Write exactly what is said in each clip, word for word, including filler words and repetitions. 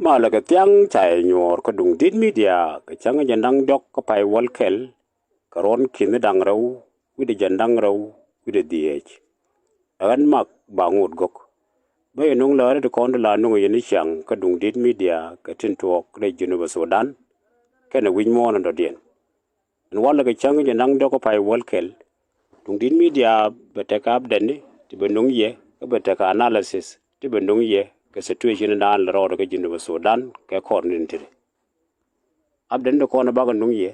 Malɛ kɛ thiaŋ ca yɛ nyuɔɔr kä Duŋdi̱t Media kɛ cäŋ jɛn da̱ŋ diɔ̱k kä pay wäl kɛl, kɛ ruɔ̱n ki̱ni da̱ŋ rɛw wi̱cdɛ jɛn da̱ŋ rɛw wi̱cdɛ dhieec. Ɛ ɣän Mak Baŋot Gök. Bä yɛ nuŋ läri ti kɔn ti la nuŋ yɛn i̱ ciaŋ kä Duŋdi̱t Media kɛ tin tuɔɔk rɛy Jinub Sudan kɛnɛ wi̱c muɔ̱ɔ̱n in dɔ̱diɛn. Ɛn walɛ kɛ cäŋ jɛn da̱ŋ diɔ̱k kä pay wäl kɛl, Duŋdi̱t Media bɛ tekɛ update ni ti bɛ nuŋ yɛ, kä bɛ tekɛ analysis ti bɛ nuŋ yɛ kɛ situation in daan lɛ rɔɔdɛ kä Jinub Sudan kɛ kɔr ni̱n tiri. Update ni ti kɔn bakɛ nuŋ yɛ,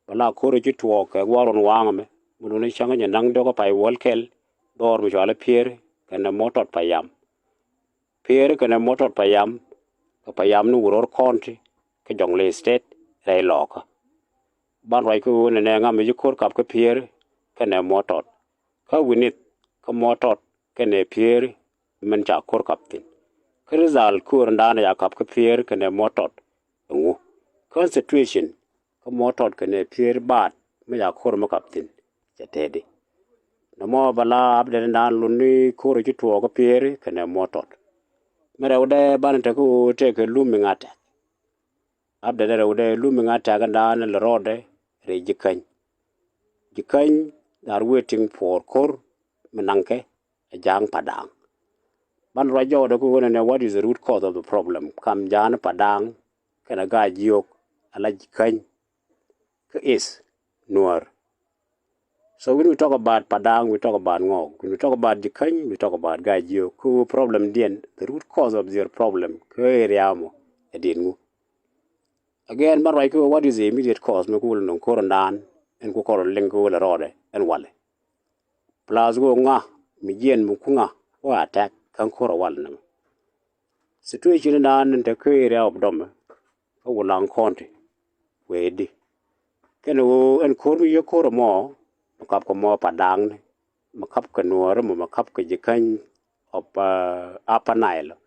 bɛ la ko̱r ci tuɔɔk kɛ gua̱a̱r ruɔ̱n waaŋ ɛmɛ, mi luni cäŋ jɛn da̱ŋ diɔ̱k kä pay wäl kɛl, dhɔr mi cɔal i̱ Pieri kɛnɛ Mɔtɔt Payam. Pieri kɛnɛ Mɔtɔt Payam, kɛ Payam ni Uror County, kä Jonglei State, rɛy Lɔɔkä. Ban ruac kä ɣöö nɛnɛ ŋa mi ci ko̱r kap kä Pieri kɛnɛ Mɔtɔt. Kä wi̱nith kä Mɔtɔt kɛnɛ Pieri min ca ko̱r kap thi̱n. Kä result ko̱r in daan ca kap kä Pieri kɛnɛ Mɔtɔt ɛŋu? Kä situation kä Mɔtɔt kɛnɛ Pieri baat mi ca ko̱r mi kap thi̱n cɛ tɛɛdi. Nɔmɔ bɛ la update in daan luni ko̱r ci tuɔɔk kä Pieri kɛnɛ Mɔtɔt. Mi rɛwdɛ banɛ te kä ɣöö tëëkɛ looming attack. Update rɛwdɛ looming attack in daan lɛ rɔɔdɛ rɛy Jikäny. Jikäny, they are waiting for ko̱r mi naŋkɛ ɛ Ja̱a̱ŋ Padaŋ. Ban ruac jɔɔdɛ kä ɣöö nɛnɛ, what is the root cause of the problem? Kam Ja̱a̱ŋ Padaŋ kɛnɛ Gaa-jiök, ala Jikäny, kä is Nuäär. So when we talk about Padaŋ, we talk about Ŋɔɔk. When we talk about Jikäny, we talk about Gaa-jiök. Kä ɣöö problemdiɛn, the root cause of their problem kä area mɔ ɛ diɛn ŋu? Again, ban ruac kä ɣöö what is the immediate cause mi ku wä lɛ nuŋ ko̱r in daan ɛn ku kɔr liŋ kä ɣöö lɛ rɔɔdɛ ɛn walɛ. Plus ɣöö ŋa mi jiɛn mi ku ŋa wä attack kä ko̱r ɛ walɛ nɛmɛ. Situation in daan in te kä area of Dome kä Wulaŋ County wee di. Kɛnɛ ɣöö ɛn ko̱r mi yiëë ko̱r ɛmɔ, mi kap kɛ mɔ Padaŋni, mi kap kɛ Nuäär mɔ, mi kap kɛ Jikäny of, uh, Upper Nile.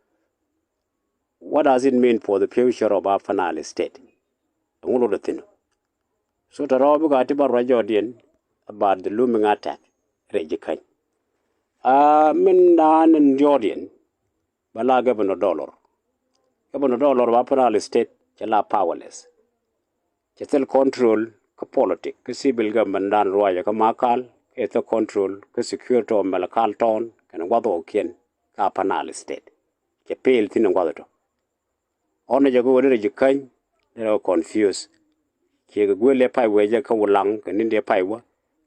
What does it mean for the future of Upper Nile State? Ɛŋu lot ɛ thi̱n? So tɔ̱ rɔɔdɛ bikɛ a ti ban ruac jɔɔdiɛn about the looming attack rɛy Jikäny. Ah, min daan in jɔɔdiɛn, bɛ la Governor Dolor. Governor Dolor of Upper Nile State cɛ la powerless. Cɛ thil control kä politic, kä civil government daan ruacɛ kä Makal, cɛ thil control kä security of Malakal town kɛnɛ gua̱th ɣɔ̱kiɛn kä Upper Nile State. Cɛ pil thi̱n in gua̱th tɔ. Ɣɔn ni jɛ kä ɣöö derɛ Jikäny, derɛ confuse. Ciɛ kɛ guël ɛ pay wee jɛ kä Wulaŋ kɛ ni̱n dee pay wä.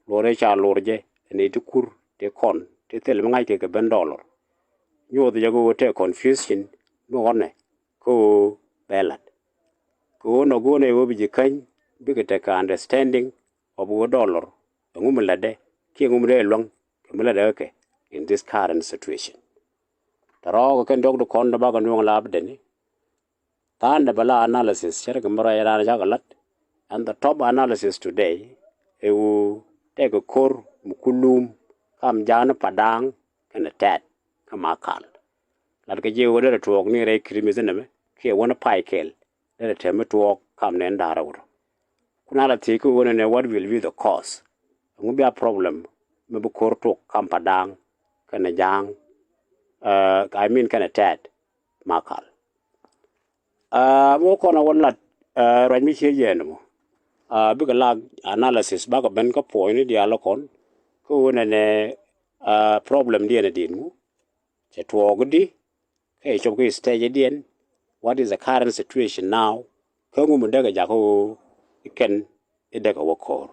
Luɔrɛ ca luɔr jɛ, ɛn iti kur, ti kɔn, ti thil mi ŋa̱ckɛ kɛ ben Dolor. Nyuɔth jɛ kä ɣöö te confusion mi ɣɔnɛ kä ɣöö bɛ la̱t. Kɛ ɣöö nɔ go̱o̱nɛ ɣöö bi Jikäny bikɛ tekɛ understanding of ɣöö Dolor ɛŋu mi lätdɛ kiɛ ɛŋu mi dee luäŋ kɛ mi lätdɛ kä kɛ in this current situation. Tɛ rɔɔkɛ kɛn diɔ̱k di kɔn di bakɛ nuɔ̱ŋ la update ni. Tha̱a̱ŋdɛ bɛ la analysis cärkɛ mi rɔy raan cakɛ la̱t. And the top analysis today ɛ ɣöö tɛkɛ ko̱r mi ku luum kam Ja̱a̱ŋ ni Padaŋ kɛnɛ Tɛ̈t kä Makal. Latkɛ ji̱ ɣöö derɛ tuɔɔk ni rɛy Kirimis inɛmɛ kiɛ wäni pay kɛl derɛ tɛm mi tuɔɔk kam nɛn da̱rä wut. Kun a la thiec kä ɣöö nɛnɛ, what will be the cause? Ɛŋu bia problem mi bi ko̱r tok kam Padaŋ kɛnɛ Ja̱a̱ŋ, uh, I mean kɛnɛ Tɛ̈t Makal. Uh, mi wä kɔn a wä lat, uh, ruac mi cie yɛn mɔ. Uh, bikɛ la analysis bakɛ ben kä puɔ̱nyni diaal kɔn kä ɣöö nɛnɛ, uh, problemdiɛn ɛ diɛn ŋu? Cɛ tuɔɔk di kä ɛ cop kä stage diɛn. What is the current situation now? Kä ŋu mi dee kɛ jakä ɣöö ikɛn idee kɛ wä ko̱r.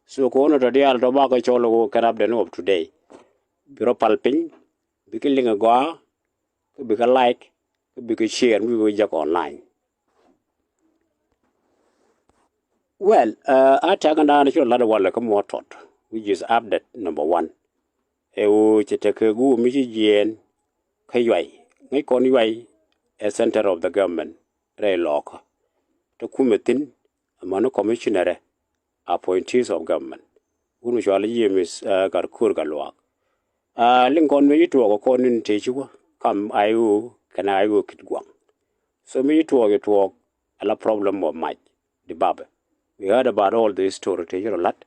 So kɛ ɣöö nɔ tɔ diaal tɔ bakɛ cɔl ɣöö kɛn update ni of today. Bi rɔ pal piny, bikɛ link ɛ gɔaa, kä bikɛ like, kä bikɛ share mi bikɛ jek online. Well, uh, a tɛk in daan ci rɔ lat walɛ kä Mɔtɔt, which is update number one. Ɛ ɣöö cɛ tekɛ guum mi ci jiɛɛn kä Yuay. Ŋäc kɔn Yuay ɛ center of the government rɛy Lɔɔkä. Te kumɛ thi̱n amäni commissioner ɛ appointees of government. Wun mi cɔal i̱ James, uh, Gatkur Gatluak. Uh, liŋ kɔn mi ci tuɔɔk kɔn in tëë ci wä kam I O kɛnɛ I O Kitgwang. So mi ci tuɔɔk ci tuɔɔk ala problem of mac di babɛ. We heard about all this story tëë ci rɔ la̱t.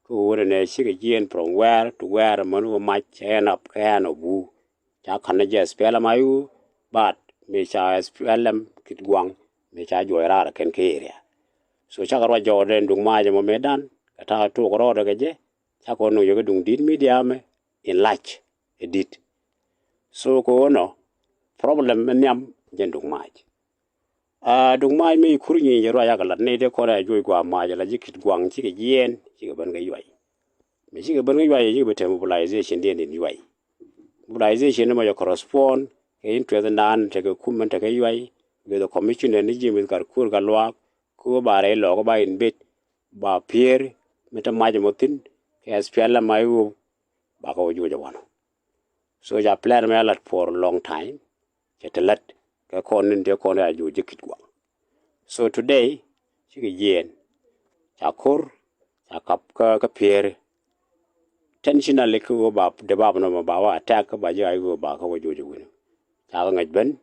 Kä ɣöö nɛnɛ cikɛ jiɛɛn from where to where, män wä mac cɛ end up kɛ ɛn ɔ buu. Ca ka̱n ni jɛ S P L M I O, but mëë ca S P L M Kitgwang mëë ca juɔc raar kɛn kä area. So cakɛ ruac jɔɔdɛ duŋ mac ɛmɔ mëë dan kɛ ta̱a̱ tuɔk rɔɔdɛ kɛ jɛ. Cakɔ nuŋ yɛ kɛ duŋ di̱t mi diaamɛ in lac ɛ di̱t. So kɛ ɣöö nɔ problem mi nhiam jɛn duŋ mac. Aa, duŋ mac mi kur nyi jɛ ruac akɛ lat ni dee kɔn ɛ juɔc guam mac ala ji̱ Kitgwang cikɛ jiɛɛn cikɛ ben kɛ yuay. Mi cikɛ ben kɛ yuay cikɛ ben te mobilization diɛn in yuay. Mobilization ni mɔ jɛ correspond kɛ interest in dan tekɛ kum in tekɛ yuay. With the commissioner ni ji̱ mi kar kur ka luaak ku ba rɛy lɔɔk ba in bet ba pier mi te mac mɔ thin kɛ S P L M I O ba kɛ wä juɔc ɛ wanɔ. So ca plan mɛ a lat for a long time. Cɛ te lat kɛ kɔn ni dee kɔn ɛ a juɔc ji̱ Kitgwang. So today cikɛ jiɛɛn ca ko̱r ca kap kä kä pieri. Tensionally kä ɣöö ba dee bap nɔmɔ ba wä attack kä ba ji̱ a ɣöö ba kä wä juɔc ɛ wi̱ni. Ca kɛ ŋäc ben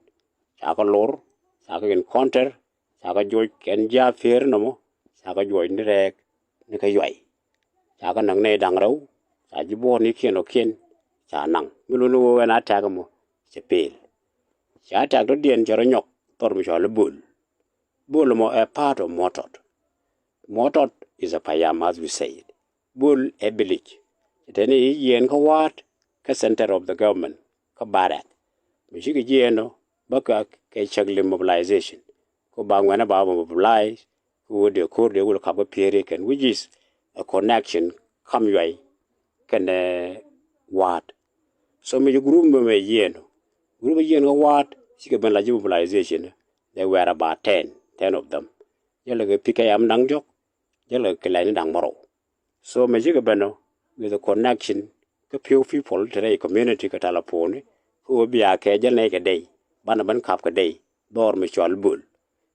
ca kɛ lor ca kɛ encounter. Ca kɛ juɔc kɛn ji̱ a pieri nɔmɔ ca kɛ juɔc ni rɛɛk ni kä yuay. Ca kɛ näk nɛy da̱ŋ rɛw ca ji̱ buɔ̱ɔ̱r ni kiɛn ɔ kiɛn ca naŋ mi luni ɣöö ɛn attack mɔ cɛ pel. Ca attack tɔ̱diɛn cɛ rɔ nyɔk thɔr mi cɔal i̱ Bol. Bol mɔ ɛ part of Mɔtɔt. Mɔtɔt is a payam as we said. Bol ɛ village. Teni i̱ yiɛn kä wa̱a̱t kä center of the government kä Barak. Mi cikɛ jiɛɛn ɔ bä kɛ cäk li mobilization. Kä ba ŋuɛnɛ ba mobilize kä wä dee ko̱r dee wul kap kä pieri kɛn which is a connection kam yuay kɛnɛ wa̱a̱t. So mi ji̱ group mɛ mɛ yiɛn ɔ group yiɛn kä wa̱a̱t cikɛ ben la ji̱ mobilization. They were about ten, ten of them. Jälɛ kɛ P K M da̱ŋ diɔ̱k jälɛ kɛ lɛny ni da̱ŋ mɔrɔw. So mɛ cikɛ ben ɔ with a connection kä few people te rɛy community kɛ telephone kä wä bia kɛ jäl nɛy kɛ dey banɛ ben kap kɛ dey dhɔr mi cɔal Bol.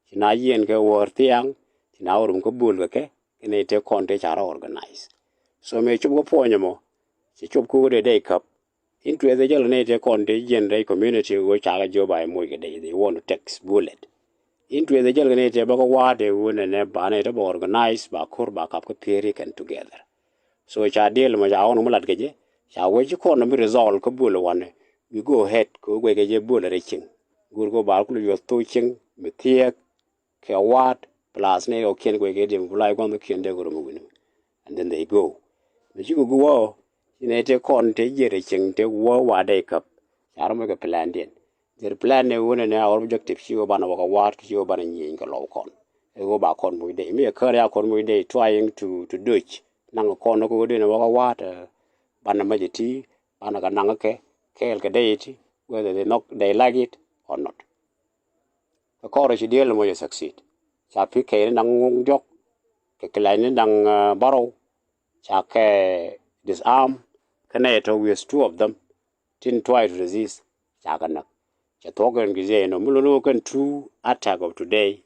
Ci na yiɛn kɛ wäär thiaŋ ci na wä rum kä Bol kɛ kɛ kɛ nɛy te kɔn te ca rɔ organize. So mɛ cop kä puɔ̱ny ɛmɔ ci cop kä wä dee dey käp. Interest ɛ jäl kɛ nɛy tëë kɔn tëë jiɛn rɛy community ɣöö cakɛ jiöp a moc kɛ dee they want to take bullet. Interest ɛ jäl kɛ nɛy tëë bä kä wa̱a̱ tëë ɣöö nɛnɛ ba nɛy tëë bä organize ba ko̱r ba kap kä pieri kɛn together. So ca deal mɔ ca ɣɔn mi lat kɛ jɛ ca wee ci kɔn mi resolve kä Bol wanɛ. We go ahead kɛ ɣöö guɛc kɛ jɛ Bol rɛy cieŋ. Go̱o̱r kɛ ɣöö ba kul yuɔth thok cieŋ mi thiɛɛk kɛ wa̱a̱t plus nɛy ɔ kiɛn kuec kɛ diɛm ku la gua̱nh kiɛn dee kɛ rom wi̱ni. And then they go. Mi ci kɛ guɔ ci nɛy tëë kɔn tëë jiɛt ɛ cieŋ tëë guɔ wa̱a̱ dee käp. Ca rom kɛ plan diɛn. Their plan ni wun ni our objective ci wä banɛ wä kɛ wa̱a̱t ci wä banɛ nyieny kɛ lɔw kɔn. Ɛ wä ba kɔn muc dee mi ɛ kär ya kɔn muc dee trying to to dodge naŋ kɔn ni kɛ wä dee ni wä kɛ wa̱a̱t. Banɛ mɛ jɛ ti banɛ kɛ naŋ kɛ kɛɛl kɛ dee ti whether they not they like it or not. Kɛ kɔrɛ ci diɛl mɔ jɛ succeed. Ca P K ni daŋ ŋuŋ diɔk kɛ kilɛc ni daŋ bärɔw. Ca kɛ disarm kɛ nɛy tɔ with two of them. Tin try to resist ca kɛ näk. Cɛ thuɔk kɛn kɛ jɛ inɔ mi lon wä kɛn two attack of today.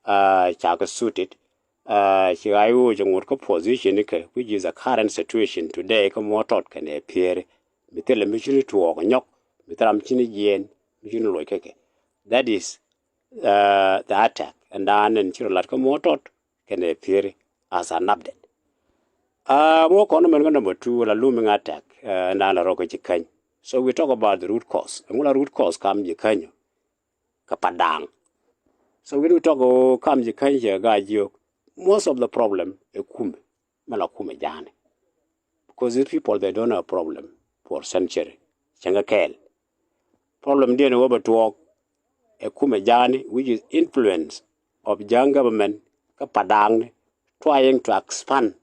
Ca kɛ suited. Ci ɣa̱c wä cɛ ŋot kä position ni kɛ which is a current situation today kä muɔ tɔt kɛn ɛ pieri. Mi thilɛ mi cini tuɔɔk nyɔk mi thil ram cini jiɛɛn mi cini loc kɛ kɛ. That is the attack ɛn daan ɛn ci rɔ lat kä muɔ tɔt kɛnɛ pieri as an update. Muɔ kɔn mɛn kä number two la looming attack ɛn daan la rɔ kä ci käny. So we talk about the root cause ɛŋu la root cause kam ci käny kä Padang. So when we talk kam ci käny cɛ gaa jiök most of the problem ɛ kumɛ. Mɛ la kumɛ ja̱a̱ni. Because these people they don't have problem for century. Cäŋ kɛ kɛɛl. Problem diɛn wä bɛ tuɔɔk ɛ kumɛ ja̱a̱ni which is influence of Ja̱a̱ŋ government kä Padang ni trying to expand,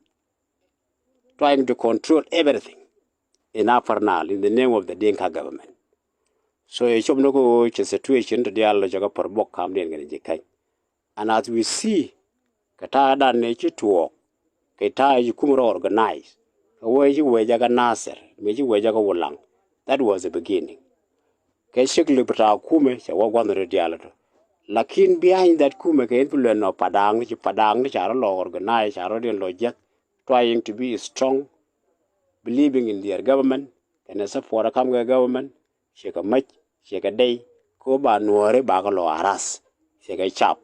trying to control everything in Upper Nile in the name of the Dinka government. So ɛ cop ni kä ɣöö cɛ situation ti diaal lɔ cɛ kä pär buɔk kam diɛn kɛn ji̱ käny. And as we see kɛ ta̱a̱ dan ni ci tuɔɔk kɛ ta̱a̱ ci kum rɔ organize kɛ wee ci wee jakä Nasir mi ci wee jakä Wulaŋ. That was the beginning. Kɛ cik li bi ta̱a̱ kumɛ cɛ wä gua̱nh rɔ diaal tɔ. Lakin behind that kumɛ kɛ influence of Padang ci Padang ni ca rɔ lɔ organize ca rɔ diɛn lɔ jiäk trying to be strong, believing in their government kɛnɛ support a kam kɛ government. Ciɛ kɛ mäc ciɛ kɛ dey ko ba nuɔɔri ba kɛ lɔ aras ciɛ kɛ cap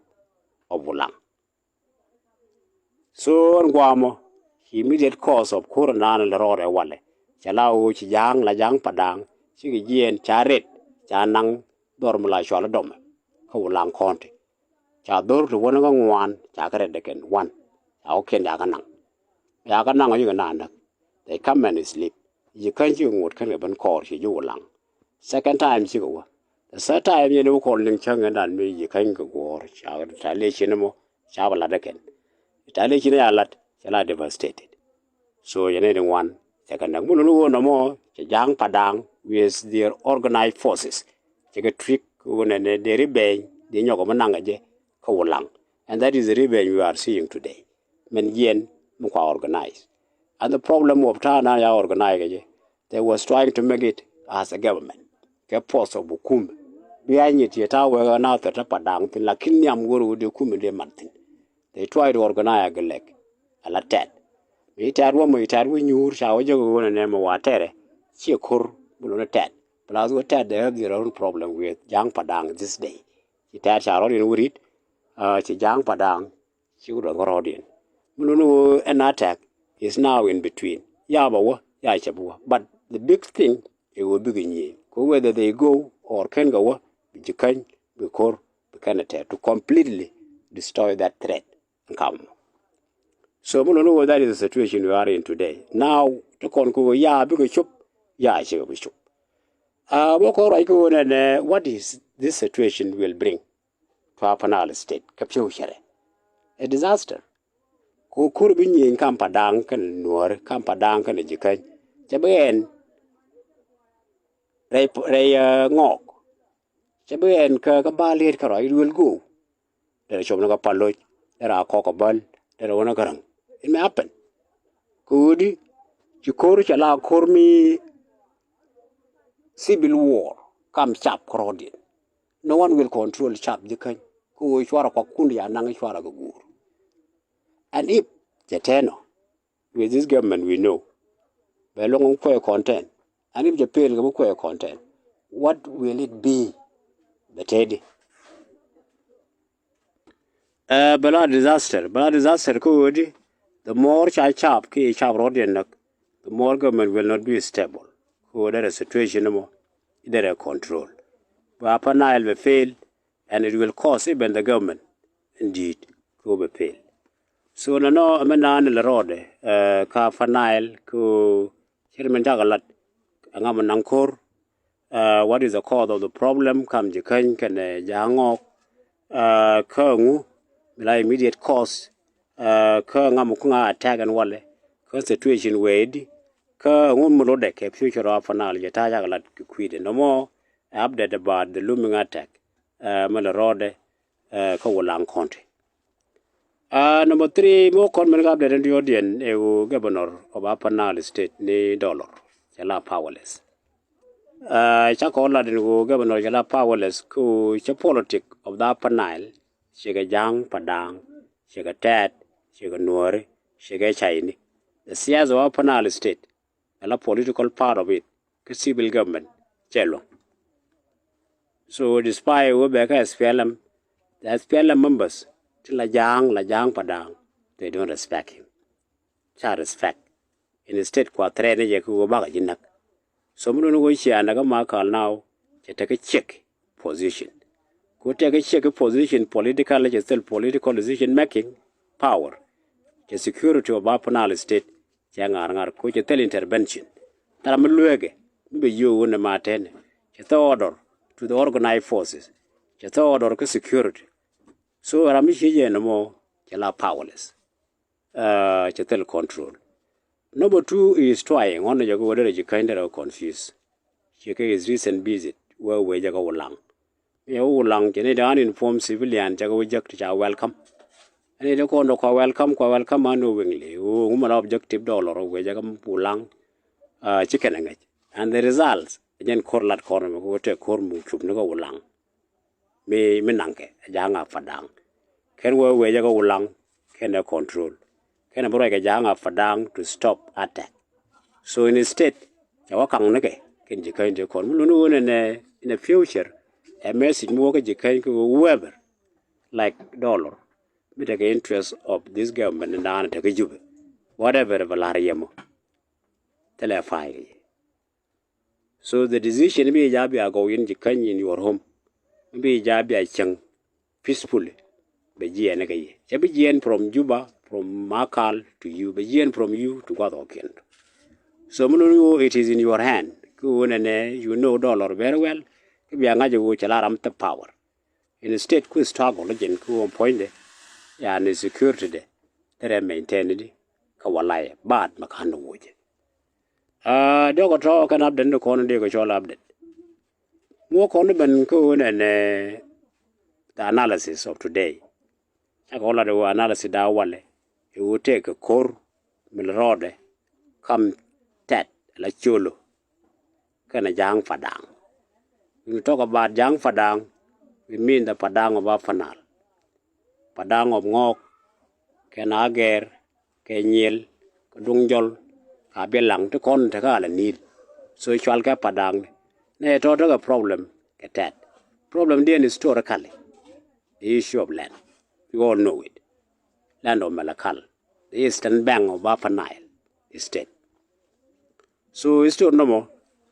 ɔ Bulaŋ. So ɛn guamɔ ci immediate cause of kur naan lɛ rɔɔdɛ walɛ cɛ la ɣöö ci ja̱a̱ŋ la ja̱a̱ŋ Padang cikɛ jiɛɛn ca ret ca naŋ dhɔr mi la cual dɔmɛ. kä Wulaŋ County. Ca dhor ti wän kä ŋuan ca kɛ rɛt dɛ kɛn. One, ca wä kiɛn ca kɛ naŋ. Ca kɛ naŋ ɔ yikɛ na näk. They come and sleep. Jikäny cikɛ ŋot kɛn kɛ ben kɔɔr ci ji̱ Wulaŋ. Second time cikɛ wä. The third time yɛn wä kɔn liŋ cäŋ ɛn dan mi Jikäny kɛ guɔ̱ɔ̱r ca retaliation mɔ ca bɛ lat dɛ kɛn. Retaliation ca lat cɛ la devastated. So yɛn ni ŋuan cɛ kɛ näk mi luni wä nɔmɔ cɛ Ja̱a̱ŋ Padaŋ with their organized forces. Cɛ kɛ trick wä nɛnɛ dee revenge dee nyɔk mi naŋ kɛ jɛ kä Wulaŋ. And that is the revenge we are seeing today. Mɛn jiɛn mi kua organize. And the problem of ta̱a̱ na ya organize kɛ jɛ, they was trying to make it as a government. Kɛ force of hukum. Bia nyit yɛ ta̱a̱ wek na thɛr ta̱a̱ Padaŋ thin lakin nhiam wär wä dee kum in dee mat thin. They try to organize a gɛ lɛk a la tɛt. Mi tɛt wä mi tɛt wä nyuur ca wä jɛ wä nɛ nɛ mi wa tɛrɛ. Ciɛ ko̱r mi luni tɛt. Plus wä tɛt they have their own problem with Ja̱a̱ŋ Padaŋ this day. Ci tɛt ca rɔ̱diɛn wä rit. Ci Ja̱a̱ŋ Padaŋ ci wä dɔ̱ŋ kä rɔ̱diɛn. Mi luni wä ɛn attack is now in between. Ya bɛ wä ya cɛ bi wä. But the big thing ɛ wä bikɛ nyieny. Kɛ whether they go or kɛn kɛ wä bi Jikäny bi ko̱r bi kɛn ɛ tɛt to completely destroy that threat. Kam. So mi luni wä that is the situation we are in today. Now ti kɔn kɛ wä ya bikɛ cop ya cikɛ bi cop. Wä kɔn ruac kɛ wä nɛnɛ what is this situation will bring to Upper Nile State kä future. A disaster. Kɛ wä ko̱r bi nyieny kam Padaŋ kɛn Nuɔ̱ɔ̱ri kam Padaŋ kɛn Jikäny. Cɛ bi ɛn rɛy Ŋɔɔk. Cɛ bi ɛn kä kä ba liet kä ruac it will go. Derɛ cop ni kä Paloc, derɛ a kɔk kä bäl, derɛ wä ni kä räŋ. It may happen. Kɛ ɣöö di ci ko̱r cɛ la ko̱r mi civil war kam cap kä rɔ̱diɛn. No one will control cap Jikäny. Kɛ ɣöö cuarɛ kuak kun ya naŋ cuarɛ kɛ guur. And if cɛ tɛnɔ with this government we know bɛ luɔ̱ŋ kuɛ content. And if jɛ pel kɛ bi kuɛ content, what will it be? Bɛ tɛdi. Bɛ la disaster, bɛ la disaster kä ɣöödi. The more ca cap ki cap rɔ̱diɛn näk, the more government will not be stable. Kä ɣöö derɛ situation mɔ derɛ control. Bɛ Upper Nile bɛ fail. And it will cost even the government indeed. Kɛ wä bɛ pel. So nɔnɔ ɛmɛ naan ilɛ rɔɔdɛ kä Upper Nile kɛ wä cɛ ri mɛn cakɛ lat. Ɛŋa mɛ naŋ ko̱r? What is the cause of the problem kam Jikäny kɛnɛ Ja̱a̱ŋ Ŋɔɔk? Kä ɛŋu mi la immediate cause? Kä ɛŋa mɛ kuŋa attack ɛn walɛ? Kä situation wee di? Kä ɛŋu mi lotdɛ kɛ future of Upper Nile jɛ ta̱a̱ cakɛ lat kɛ kui̱dɛ nɔmɔ. Update about the looming attack mi lɛ rɔɔdɛ kä Wulaŋ County. Number three, mi wä kɔn mɛn kä update in diɔ̱ɔ̱diɛn ɛ ɣöö governor of Upper Nile State ni Dolor cɛ la powerless. Cakɔ lat in ɣöö governor cɛ la powerless kä ɣöö cɛ politic of the Upper Nile, cikɛ Ja̱a̱ŋ Padaŋ, cikɛ Tɛt, cikɛ Nuɔ̱ɔ̱ri, cikɛ Cayni. The siasa of Upper Nile State, ala political part of it, kä civil government cɛ luɔ̱ŋ. So despite wä bɛ kä S P L M, the S P L M members ti la Ja̱a̱ŋ, la Ja̱a̱ŋ Padaŋ, they don't respect him. Ca respect. Instead kua threat ni jɛ kä wä bakɛ ji̱ näk. So mi luni wä cia näk kä Makal now cɛ tekɛ ciek position. Ku tekɛ ciek position political, cɛ thil political decision making power. Cɛ security of Upper Nile State cɛ ŋa̱r ŋa̱r ku cɛ thil intervention. Thil mi lueekɛ mi bɛ yio̱o̱k wä ni ma tɛn cɛ thil order to the organized forces. Cɛ thil order kä security. So ram mi cie jɛ nɔmɔ cɛ la powerless. Cɛ thil control. Number two is trying ɣɔn ni jɛ kɛ wä derɛ Jikäny derɛ confuse. Ciɛ kɛ his recent visit wee wee jɛ kɛ Wulaŋ. Yɛ wä Wulaŋ cɛ ni dee uninformed civilian cɛ kɛ wä jek ti ca welcome. Ɛn ni dee kɔn dee kua welcome, kua welcome an ni wä wiŋli wä ŋumɛ la objective Dolor wee jɛ kɛ Wulaŋ. Ci kɛn ɛ ŋäc and the results jɛn ko̱r lat kɔn mɛ kɛ wä tɛ ko̱r muk cup ni kɛ Wulaŋ. Mi mi naŋkɛ a Ja̱a̱ŋ a Padaŋ. Kɛn wee wee jɛ kɛ Wulaŋ kɛn ɛ control. Kɛn ɛ bi ruac kɛ Ja̱a̱ŋ a Padaŋ to stop attack. So instead cɛ wä kaŋ nikɛ kɛn Jikäny ti kɔn mi luni wä nɛnɛ in a future. Ɛ message mi wä kä Jikäny kɛ whoever like Dolor mi tekɛ interest of this government in da̱a̱n tekɛ Jubɛ. Whatever bɛ la̱r yɛ mɔ thilɛ pay kɛ yɛ. So the decision mi jaa bia gɔw yɛn Jikäny in your home. Mi jaa bia cäŋ peacefully. Bɛ jiɛɛn kä yɛ, cɛ bi jiɛɛn from Juba, from Makal to you, bɛ jiɛɛn from you to guath ɔ kiɛn. So mi luni wo, it is in your hand. Kä wo nɛnɛ, you know dollar very well. Kä bia ŋa̱c wo cɛ la ram the power. Instead ku struggle jɛn kä wo puɔ̱nydɛ, yani security dɛ, derɛ maintain di kä walay, but mɛ kan wo jɛ. Diɔkɔ tɔ kɛn update ni kɔn di kɛ cɔl update. Muɔ kɔn ben kä wo nɛnɛ the analysis of today. Cakɔ lat ɛ ɣöö analysis da walɛ ɛ ɣöö tëëkɛ ko̱r mi lɛ rɔɔdɛ kam tɛt la colo kɛnɛ Ja̱a̱ŋ Padaŋ. When we talk about Ja̱a̱ŋ Padaŋ, we mean the Padaŋ of Upper Nile. Padaŋ of Ŋɔɔk kɛnɛ Agɛɛr kɛ Nyiel kɛ Duŋ Jɔl kɛ Abiɛlaŋ ti kɔn tekɛ ala Nil. So cual kɛ Padaŋ ni nɛ tɔ̱ tekɛ problem kɛ tɛt. Problem diɛn historically, the issue of land. We all know it. Land of Malakal, the eastern bank of Upper Nile State. So history nɔmɔ,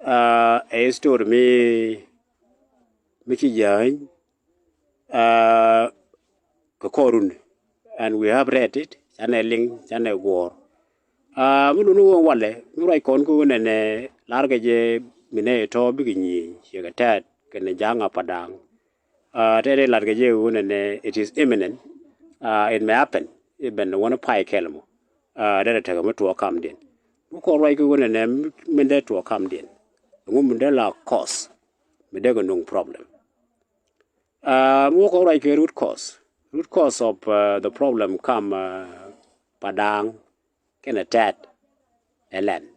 uh, a history mi, mi ci jäny, uh, kɛ kɔrun, and we have read it, canɛ liŋ, canɛ guɔ̱ɔ̱r. Uh, mi luni wä walɛ, mi ruac kɔn kä wä nɛnɛ, lar kɛ jɛ mi nɛ tɔ̱ bikɛ nyieny, ciɛ kɛ tɛt kɛnɛ Ja̱a̱ŋ Padaŋ. Uh, tɛt in lat kɛ jɛ wä nɛnɛ, it is imminent. Uh, it may happen. I̱ ben wä ni pay kɛl mɔ. Uh, derɛ tekɛ mi tuɔɔk kamdiɛn. Mi kɔn ruac kɛ wä nɛnɛ, min dee tuɔɔk kamdiɛn. Ŋu min dee la cause mi dee kɛ nuŋ problem. Uh, mi wä kɔn ruac kɛ root cause. Root cause of, uh, the problem kam, uh, Padaŋ kɛnɛ tɛt ɛ land.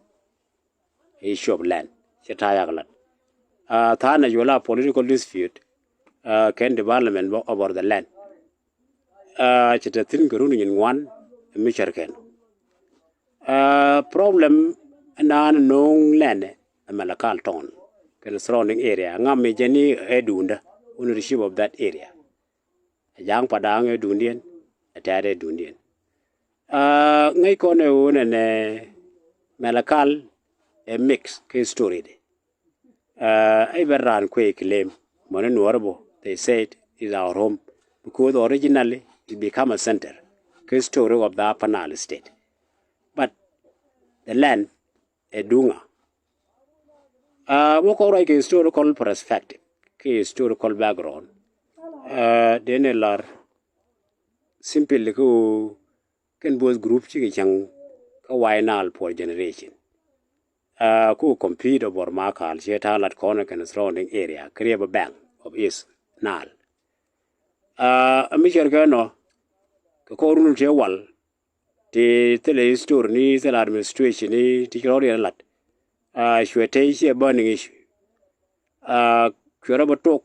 Issue of land. Cɛ ta̱a̱ yak lat. Uh, tha̱a̱n ɛ juɔla political dispute, uh, kɛn development bä over the land. Uh, cɛ te thi̱n kɛ run nyin ŋuan mi cär kɛn. Uh, problem naan no̱o̱ŋ land ɛ Malakal town kɛnɛ surrounding area. Ŋa mi jɛn ni ɛ duundä, ownership of that area. Ɛ Ja̱a̱ŋ Padaŋ ɛ duundiɛn, ɛ tɛt ɛ duundiɛn. Uh, ŋäc kɔn ɛ wä nɛnɛ Malakal ɛ mix kɛ story di. Uh, ɛ bɛ raan kuɛ claim mɔni Nuɔr bɔ, they said is our home because originally it become a center kɛ story of the Upper Nile State. But the land ɛ duŋa. Uh, wä kɔn ruac kɛ historical perspective kɛ historical background. Uh, dee ni lar simply kɛ wä kɛn both group cikɛ cäŋ kä White Nile for generation. Uh, ku compete over Makal, ciɛ ta̱a̱ lat kɔn kɛn surrounding area kɛ River bank of East Nile. Uh, mi cär kɛ nɔ kɛ kɔn run tiɛ wal ti thilɛ history ni thilɛ administration ni ti ci rɔɔdiɛn lat. Uh, cuɛ tey ciɛ burning issue. Uh, cuɛ rɔ bä tok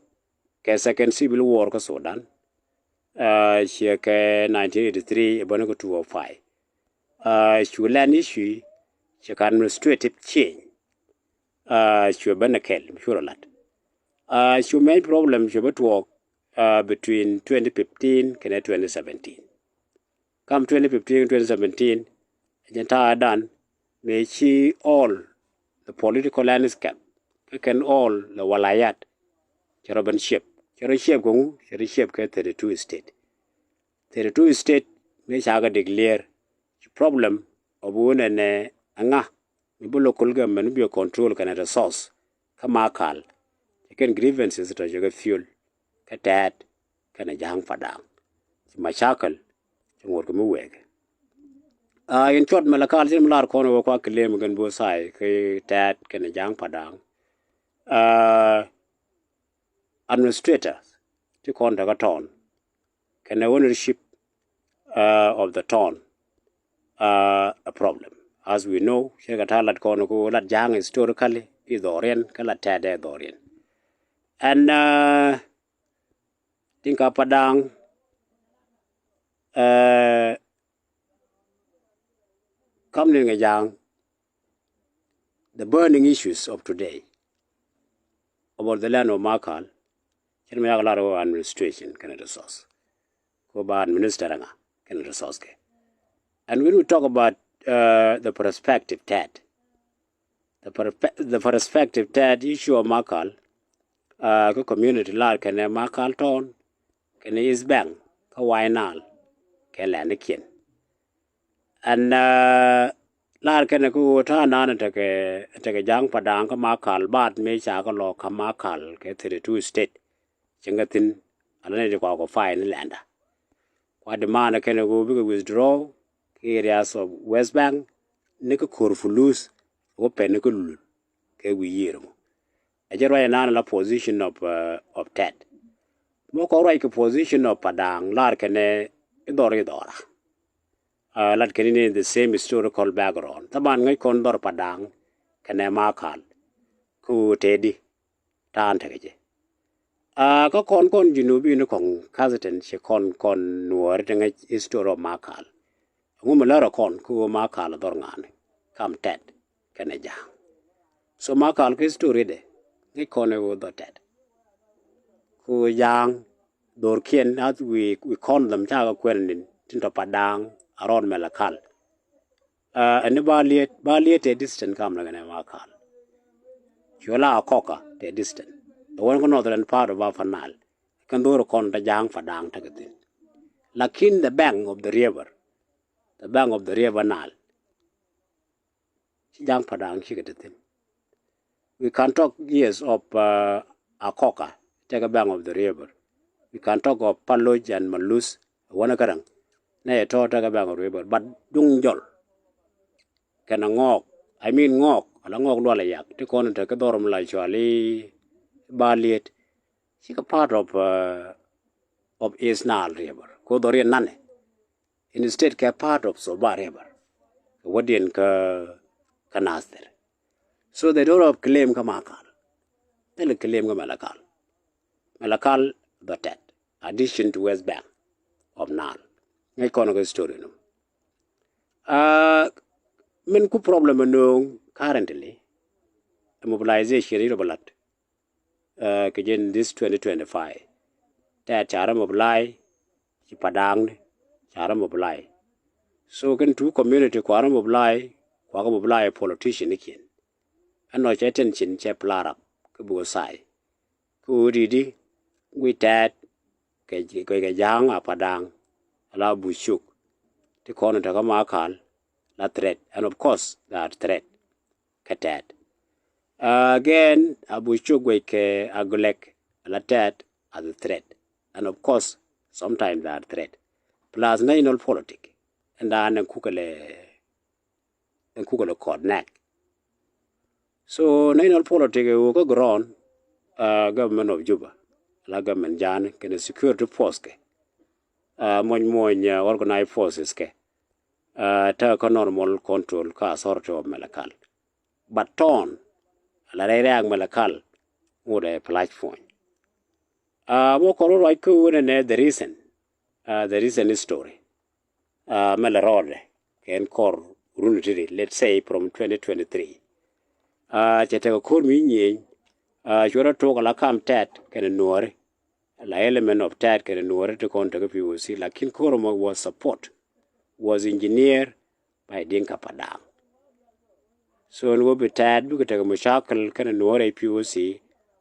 kɛ second civil war kä Sudan. Uh, ciɛ kɛ nineteen eighty-three ɛ bäni kä two oh five. Uh, cu land issue, ciɛ kɛ administrative change. Uh, cuɛ bäni kɛl mi cu rɔ lat. Uh, cu main problem cuɛ bä tuɔɔk, uh, between twenty fifteen kɛnɛ twenty seventeen. Kam twenty fifteen, twenty seventeen, ɛ jɛn ta̱a̱ dan mëë ci all the political landscape kä kɛn all the walayat cɛ rɔ ben shape. Cɛ rɔ shape kɛ ŋu? Cɛ rɔ shape kɛ thirty-two state. Thirty-two state mëë ca kɛ declare, ci problem of wun ɛnɛ ɛŋa mi bi local government bi control kɛnɛ resource kä Makal. Cɛ kɛn grievances tɔ cɛ kɛ fuel kä tɛt kɛnɛ Ja̱a̱ŋ Padaŋ. Ci macakɛl cɛ ŋuɔ̱t kɛ mi wɛɛkɛ. Uh, in short, Malakal cin mi lar kɔn wä kua claim kɛn both side kɛ tɛt kɛnɛ Ja̱a̱ŋ Padaŋ. Uh, administrator ti kɔn tekɛ town kɛnɛ ownership, uh, of the town, uh, a problem. As we know, cɛ kɛ ta̱a̱ lat kɔn ku lat Ja̱a̱ŋ historically i̱ dhɔriɛn kä lat tɛt ɛ dhɔriɛn. And, uh, Dinka Padaŋ, uh, kam ni ŋɛ Ja̱a̱ŋ, the burning issues of today about the land of Makal, cin mi yak lar wä administration kɛnɛ resource. Ko ba administer ŋa kɛnɛ resource kɛ. And when we talk about, uh, the perspective tɛt, the, perspe- the perspective tɛt issue of Makal, uh, kä community lar kɛnɛ Makal town, kɛnɛ East Bank kä White Nile kɛ lɛndikiɛn. Ɛn lar kɛnɛ kä ɣöö ta̱a̱ nan tekɛ tekɛ Ja̱a̱ŋ Padaŋ kä Makal, baat mëë ca kɛ lɔ kä Makal kɛ thirty two state cieŋ kɛ thi̱n. Ala ni ti kua kɔ fine ni lɛnda kua demand kɛnɛ ɣöö bikɛ withdraw kɛ areas of West Bank ni kä ko̱r fulus wä pɛn ni kä lul kɛ wi̱i̱ yiër mɔ. Ɛ jɛ ruac ɛnan la position of, uh, of Tɛt. Mɔ kɔn ruac kɛ position of Padaŋ lar kɛnɛ i̱ dhɔr i̱ dhɔra. Uh, lat kɛn in the same historical background. Thaban ŋäc kɔn dhɔr Padaŋ kɛnɛ Makal kä ɣöö tëëdi ta̱a̱n tekɛ jɛ. Uh, kä kɔn kɔn Junubin kɔn ka̱thitin ci kɔn kɔn Nuɔɔri ti ŋäc history of Makal. Ŋu mi lärä kɔn kä ɣöö Makal dhɔr ŋa̱a̱ni kam Tɛt kɛnɛ Ja̱a̱ŋ. So Makal kä history dɛ ŋäc kɔn ɛ ɣöö dhɔr Tɛt. Kä ɣöö Ja̱a̱ŋ dhorkiɛn as we, we count them cakɛ kuɛn ni tin tɔ Padaŋ around Malakal. Uh, ɛn ni ba liet, ba liet tɛ distance kam lɛ kɛnɛ Makal. Cuɛ la Akoka tɛ distance. The one kä northern part of Upper Nile. Kɛn dhor kɔn tɛ Ja̱a̱ŋ Padaŋ tekɛ thi̱n. Lakin the bank of the river, the bank of the river Nile, ci Ja̱a̱ŋ Padaŋ cikɛ te thi̱n. We can talk years of, uh, Akoka, tekɛ bank of the river. We can talk of Paloc and Malus, wanɛ käräŋ. Nɛ yɛ tɔ̱ tekɛ bank of the river, but duŋ jɔl kɛnɛ Ŋɔɔk, I mean Ŋɔɔk, ala Ŋɔɔk Lual Ayak ti kɔn tekɛ dhɔr mi la cuali ba liet. Cikɛ part of, uh, of East Nile river. Ko dhɔr yɛ nanɛ. Instead kɛ part of Soba river. Kɛ wädiɛn kä, kä Nasir. So they don't have claim kä Makal. Thilɛ claim kä Malakal. Malakal dhɔr Tɛt. Addition to West Bank of Nile. Ŋäc kɔn kä story num. Uh, min ku problem nööŋ currently, mobilization in rɔ bä lat. Uh, kɛ jɛn this twenty twenty-five. Tɛt ca rɔ mobilize, ci Padaŋni ca rɔ mobilize. So kɛn two community kua rɔ mobilize, kua kɛ mobilize politician ni kiɛn. Ɛnɔ cɛ tension cɛ flare up kɛ both side. Kä ɣöö di̱t di guic Tɛt kɛ, kɛ, kɛ Ja̱a̱ŋ a Padaŋ, ala Bucuk ti kɔn in te kä Makal la threat, and of course they are threat kɛ Tɛt. Uh, again, Abucuk guic kɛ Agulɛk ala Tɛt as a threat, and of course sometimes they are threat. Plus national politic ɛn dan ɛn kukɛ lɛ, ɛn kukɛ lɛ kɔt nɛk. So national politic ɛ wä kä ground, uh, government of Juba, la government Ja̱a̱ŋ kɛnɛ security force kɛ, uh, muɔny muɔny, uh, organized forces kɛ, uh, tekɛ kä normal control kä authority of Malakal. But tɔn ala rɛy rɛ̈ɛ̈k Malakal ŋot ɛ flashpoint. Uh, mɔ kɔn ruac kä wunɛ nɛ the reason, uh, the reason history. Uh, mɛ lɛ rɔɔdɛ kɛn kɔr run tiri, let's say from twenty twenty-three. Uh, cɛ tekɛ ko̱r mi nyieny, uh, cuɛ rɔ tok ala kam Tɛt kɛnɛ Nuɔri, la element of Tɛt kɛnɛ Nuɔri ti kɔn tekɛ P O C, lakin ko̱r mɔ was support, was engineer by Dinka Padaŋ. So ni wä bi Tɛt bikɛ tekɛ mushakil kɛnɛ Nuɔri P O C,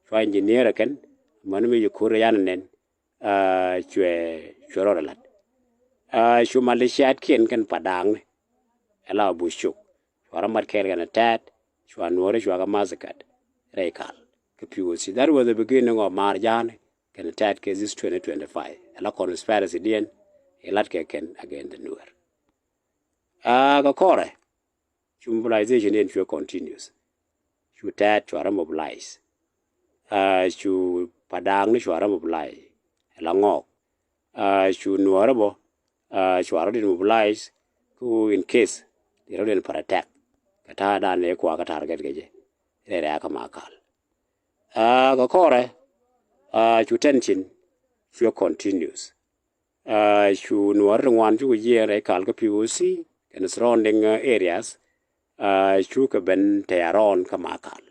cua engineer kɛn, mani mi ci ko̱r yan nɛn, uh, cuɛ, cuɛ rɔɔdɛ lat. Uh, cu maliciat kiɛn kɛn Padaŋni, ala Bucuk. Cua rɔ mat kɛɛl kɛnɛ Tɛt, cua Nuɔri cua kɛ massacre rɛy Kal kɛ P O C. That was the beginning of Mar Ja̱a̱ŋ kɛnɛ Tɛt kɛ this twenty twenty-five. Ala conspiracy diɛn ilat kɛ kɛn against the Nuer. Uh, kɛ kɔrɛ, cu mobilization in cuɛ continuous. Cu Tɛt cua rɔ mobilize. Uh, cu Padaŋni cua rɔ mobilize. Ala Ŋɔɔk. Uh, cu Nuɔri bɔ, uh, cua rɔ dit mobilize. Ku in case di rɔ dit para attack, kɛ ta̱a̱ dan ni kua kɛ target kɛ jɛ rɛy rɛ̈ɛ̈k kä Makal. Uh, kɛ kɔrɛ, uh, cu tension cuɛ continuous. Uh, cu Nuɔri ti ŋuan cukɛ jiɛɛn rɛy Kal kä P O C kɛnɛ surrounding, uh, areas, uh, cukɛ ben tɛy around kä Makal.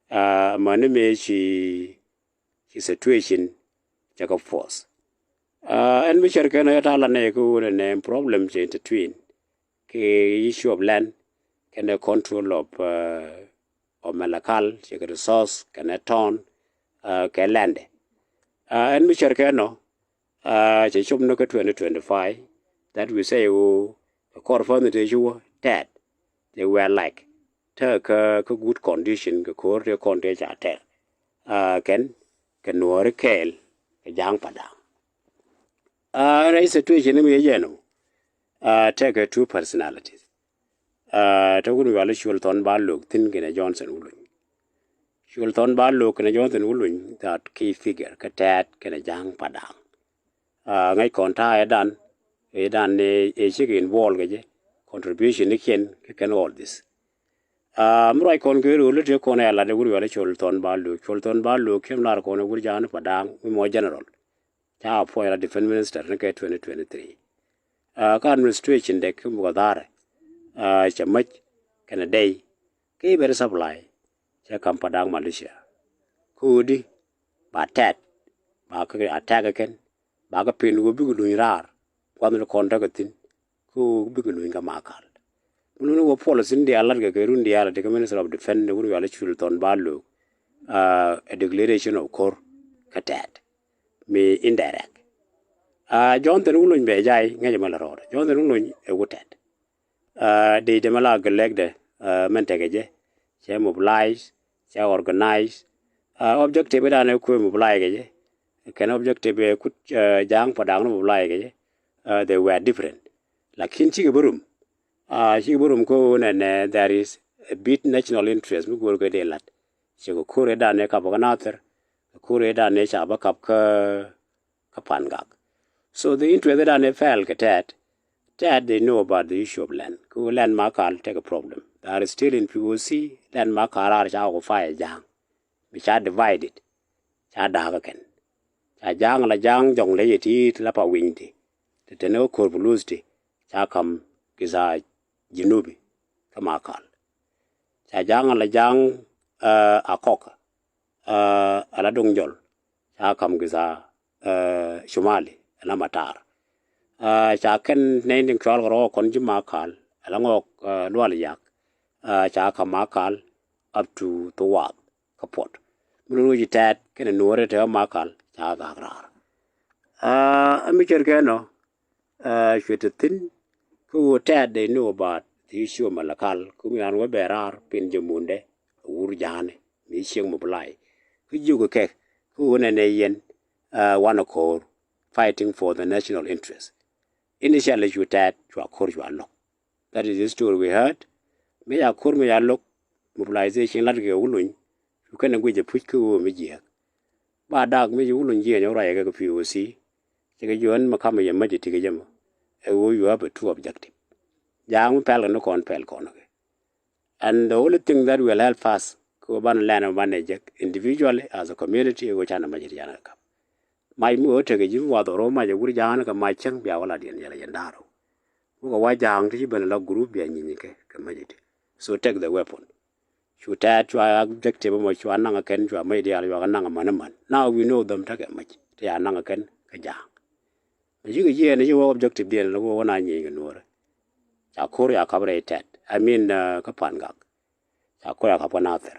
Uh, mani mëë ci, ci situation cɛ kɛ force. Uh, ɛn mi cär kɛn ɛ ta̱a̱ la nɛ kä wunɛ nɛ problem cɛ intertwine kɛ issue of land kɛnɛ control of, uh, of Malakal, cɛ kɛ resource kɛnɛ town, uh, kɛ land. Uh, ɛn mi cär kɛn ɔ, Cɛ cop ni kä twenty twenty-five, that we say ɣöö kɛ kɔr pänh tëë ci wä tɛt, they were like, tekɛ kä good condition kɛ ko̱r tëë kɔn tëë ca tɛr kɛn kɛ Nuääri kɛɛl kɛ Ja̱a̱ŋ Padaŋ. Rɛy situation ni mi yɛ jɛn ɔ, tekɛ two personalities. Te wun wial i̱ Cuɔl Thɔn Ba Lo̱k thi̱n kɛnɛ Johnson Wuluny. Cuɔl Thɔn Ba Lo̱k kɛnɛ Johnson Wuluny, that key figure kä tɛt kɛnɛ Ja̱a̱ŋ Padaŋ. Ŋäc kɔn ta̱a̱ ɛ dan, ɛ dan ɛ cik involve kɛ jɛ, contribution ni kiɛn kɛ kɛn all this. Mi ruac kɔn kɛ rööl i̱ tëë kɔn ɛ lat ɛ wun wial i̱ Cuɔl Thɔn Ba Lo̱k. Cuɔl Thɔn Ba Lo̱k kiɛm lar kɔn ɛ wur Ja̱a̱ŋ Padaŋ mi mɔ general. Ca appoint la defense minister ni kɛ twenty twenty-three. Kä administration dɛ kä bukɛ dha̱rɛ cɛ mäc kɛnɛ dɛy kä i̱ bɛri supply cɛ ka̱m Padaŋ militia. Kä ɣöö di ba tɛt ba kä attack kɛn ba kä pin ɣöö bikɛ luny raar gua̱thni kɔn tekɛ thi̱n. Kä ɣöö bikɛ luny kä Makal. Mi luni wä policy ni diaal latkɛ kɛ run diaal ti kä Minister of Defense ni wun wial i̱ Cuɔl Thɔn Ba Lo̱k a declaration of ko̱r kä tɛt mi indirect. Johnson Wuluny bɛ jay ŋäcɛ mɛ la rɔɔdɛ. Johnson Wuluny ɛ wut tɛt. Di dɛmɛ la gɛ lɛkdɛ mɛn tekɛ jɛ cɛ mobilize, cɛ organize. Objective idan ɛ kuɛ mobilize kɛ jɛ kɛn objective ɛ kut Ja̱a̱ŋ Padaŋ ni mobilize kɛ jɛ, they were different. Lakin cikɛ bä rum, cikɛ bä rum kä ɣöö nɛnɛ there is a bit national interest mi go̱o̱r kɛ dee lat. Cɛ kɛ ko̱r idan ɛ kap kä Nathir, kɛ ko̱r idan ɛ ca bä kap kä kä Pangak. So the interest idan ɛ fɛl kɛ tɛt, tɛt they know about the issue of land. Kä ɣöö land Makal tekɛ problem. They are still in P O C, land Makal raar ca occupy Ja̱a̱ŋ. Mi ca divided, ca da̱a̱k kɛn. Ca Ja̱a̱ŋ la Ja̱a̱ŋ jɔŋ ley ɛ ti ti la pa wi̱ny ti ti te ni kä ko̱r puluth ti ca ka̱m githa jinubi kä Makal. Ca Ja̱a̱ŋ la Ja̱a̱ŋ Akɔk ala duŋ jɔl ca ka̱m githa cumali ala matar. Ca kɛn nɛy ni cual kɛ rɔɔk kɔn ji̱ Makal ala ŋɔk Lual Yak. Ca ka̱m Makal up to Thuwath kä puɔt. Mi lun wec tɛt kɛnɛ nuɔɔri te kä Makal ca gak raar. Aa mi cɛr kɛn ɔ cuɛ te thi̱n kä ɣöö tɛt they know about the issue of Malakal. Kä mi ran wä bɛ raar pin jɛ mundɛ a wur Ja̱a̱ŋni mi cieŋ mobilize kä jiök kɛ kɛ kä ɣöö nɛnɛ yɛn wan a ko̱r fighting for the national interest. Initially cu tɛt cua ko̱r cua lo̱k. That is the story we heard. Mi ca ko̱r mi ca lo̱k mobilization lat kɛ Wuluny. Cu kɛn a guic a puc kä ɣöö mi jiääk. Ba dak mi ci Wuluny jiɛɛn ɛ wä ruac kɛ kɛ P O C. Cɛ kɛ jiɔn mi ka̱m yɛ mäc ɛ ti kɛ jɛ mɔ. Ɛ ɣöö you have a two objective. Ja̱a̱ŋ mi pɛl kɛ ni kɔn pɛl kɔn kɛ. And the only thing that will help us kɛ ɣöö banɛ lɛn ɛ banɛ jek individually as a community ɛ ɣöö canɛ mäc ɛ ti canɛ kɛ ka̱p. Mac mi ɣöö tekɛ ji̱ mi wath ɣöö mac ɛ wur Ja̱a̱ŋ kɛ mac cäŋ bia wä la diɛn yɛl ɛ yɛn da̱a̱r ɣöö. Wä kɛ wa Ja̱a̱ŋ ti ci ben la group bia nyieny kɛ kɛ mäc iti. So take the weapon. Cu tɛt cua objective mɔ cua naŋ kɛn cua mäc diaal cua kɛ naŋ män män. Now we know them tekɛ mäc ti ca naŋ kɛn kɛ Ja̱a̱ŋ. Mɛ cikɛ jiɛɛn ci wä objective diɛn la wä wä na nyieny kɛ nuɔrɛ. Ca ko̱r ca kap rɛy tɛt. I mean kä Pangak. Ca ko̱r ca kap kä Nathir.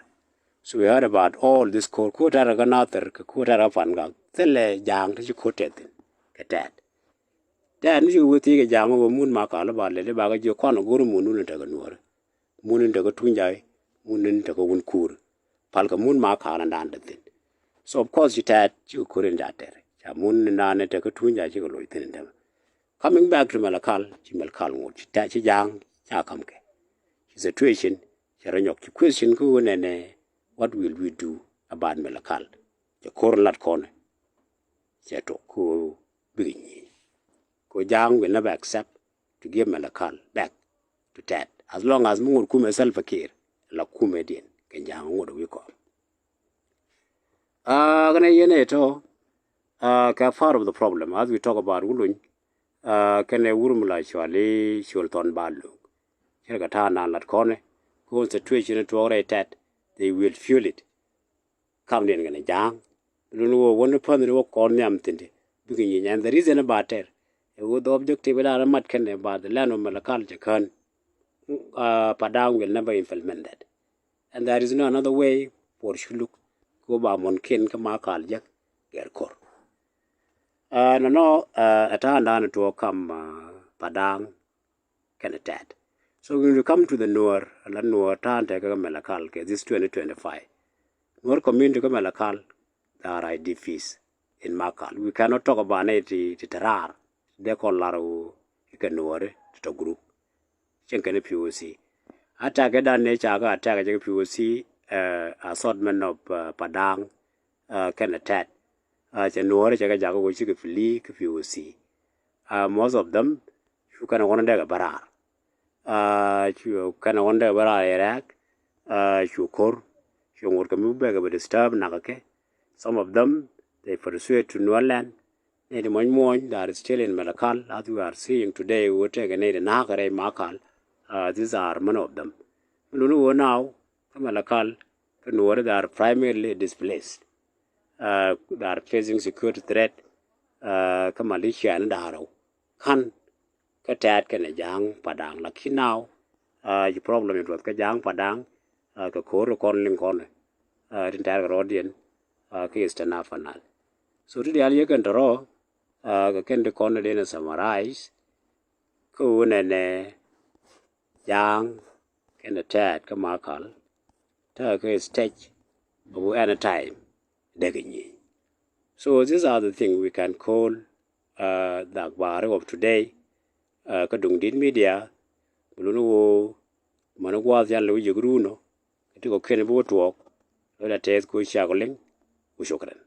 So we heard about all this ko̱r ko̱r tɛt kä Nathir kɛ ko̱r tɛt kä Pangak. Thilɛ Ja̱a̱ŋ ti ci ko̱r tɛt thi̱n kɛ tɛt. Tɛt mi ci wee thiec kɛ Ja̱a̱ŋ wä mun Makal ba lɛli ba kɛ jiök kɔn go̱r mun wun in tekɛ nuɔri. Mun in tekɛ tuny jay, mun in tekɛ wun kuur. Pal kɛ mun Makal in dan te thi̱n. So of course ci tɛt ci kɛ ko̱r in ca tɛr. Ca mun in dan in tekɛ tuny jay ci kɛ loc thi̱n in dämɛ. Coming back to Malakal, ci Malakal ŋot ci tɛt ci Ja̱a̱ŋ ca ka̱m kɛ. Ci situation cɛ rɔ nyɔk ci question kä ɣöö nɛnɛ what will we do about Malakal? Cɛ ko̱r in lat kɔn. Cɛ tok kä ɣöö bikɛ nyieny. Kɛ ɣöö Ja̱a̱ŋ will never accept to give Malakal back to tɛt as long as mi ŋot kumɛ Salva Kiir la kumɛ diɛn kɛ Ja̱a̱ŋ ŋot wi̱i̱ kɔn. Aa kɛnɛ yɛn ɛ tɔ aa kɛ part of the problem as we talk about Wuluny. Aa kɛnɛ wur mi la cuali Cuɔl Thɔn Ba Lo̱k. Cɛ kɛ ta̱a̱ naan lat kɔnɛ kɛ ɣöö situation tuɔɔk rɛy tɛt they will feel it. Kam diɛn kɛnɛ Ja̱a̱ŋ. Lun wä wä ni pänh ni wä kɔn nhiam thi̱n ti bikɛ nyieny. And the reason about tɛr ɛ wä the objective idan mat kɛn ɛ ba the land of Malakal cɛ kään. Padaŋ will never implement that. And there is no another way for Shuluk kɛ wä ba mɔnkiɛn kä Makal jek gɛr ko̱r. Nɔnɔ, ɛ ta̱a̱ dan tuɔɔk kam Padaŋ kɛnɛ Tɛt. So when you come to the Nuɔr, la Nuɔr ta̱a̱ tekɛ Malakal kɛ this twenty twenty-five. Nuɔr community kä Malakal, they are I D Ps in Makal. We cannot talk about it ti ti raar. Dee kɔn lar wu ikɛ Nuɔri ti tɔ group. Cieŋ kɛn P O C. Attack dan ni ca kɛ attack cɛ kɛ P O C, assortment of Padaŋ kɛnɛ Tɛt. Cɛ Nuɔri cɛ kɛ jak kɛ cikɛ flee kɛ P O C. Most of them cu kɛn ɣɔn dee kɛ bä raar. Cu kɛn ɣɔn dee kɛ bä raar irɛk. Cu ko̱r, cu ŋot kɛ mi bɛ kɛ bɛ disturb nak kɛ. Some of them they persuade to Nuerland. Nɛy ti muɔ̱ny muɔ̱ny that is still in Malakal, as we are seeing today, wä tekɛ nɛy ti na̱a̱k rɛy Makal. These are many of them. Mi luni wä now kä Malakal kä Nuɔri, they are primarily displaced. They are facing security threat kä militia ni da̱a̱r rɛw ka̱n kä Tɛt kɛnɛ Ja̱a̱ŋ Padaŋ. Lakin now ci problem in tuɔth kä Ja̱a̱ŋ Padaŋ kɛ ko̱r kɔn liŋ kɔn tin tɛ̈r kɛ rɔɔdiɛn kä Eastern Upper Nile. So ti diaal yɛ kɛn tɔrɔ kɛ kɛn ti kɔn dee ni summarize kä ɣöö nɛnɛ Ja̱a̱ŋ kɛnɛ Tɛt kä Makal tekɛ kɛ stage of any time dee kɛ nyieny. So these are the things we can call the akhbari of today. Kä duŋ dit media bi luni ɣöö mäni gua̱a̱th yan lɛ wä ji̱ kɛ ruunɔ kɛ ti kɔ ken bi wä tuɔɔk. Lɔ da tɛth ku ciak liŋ. Ku shukran.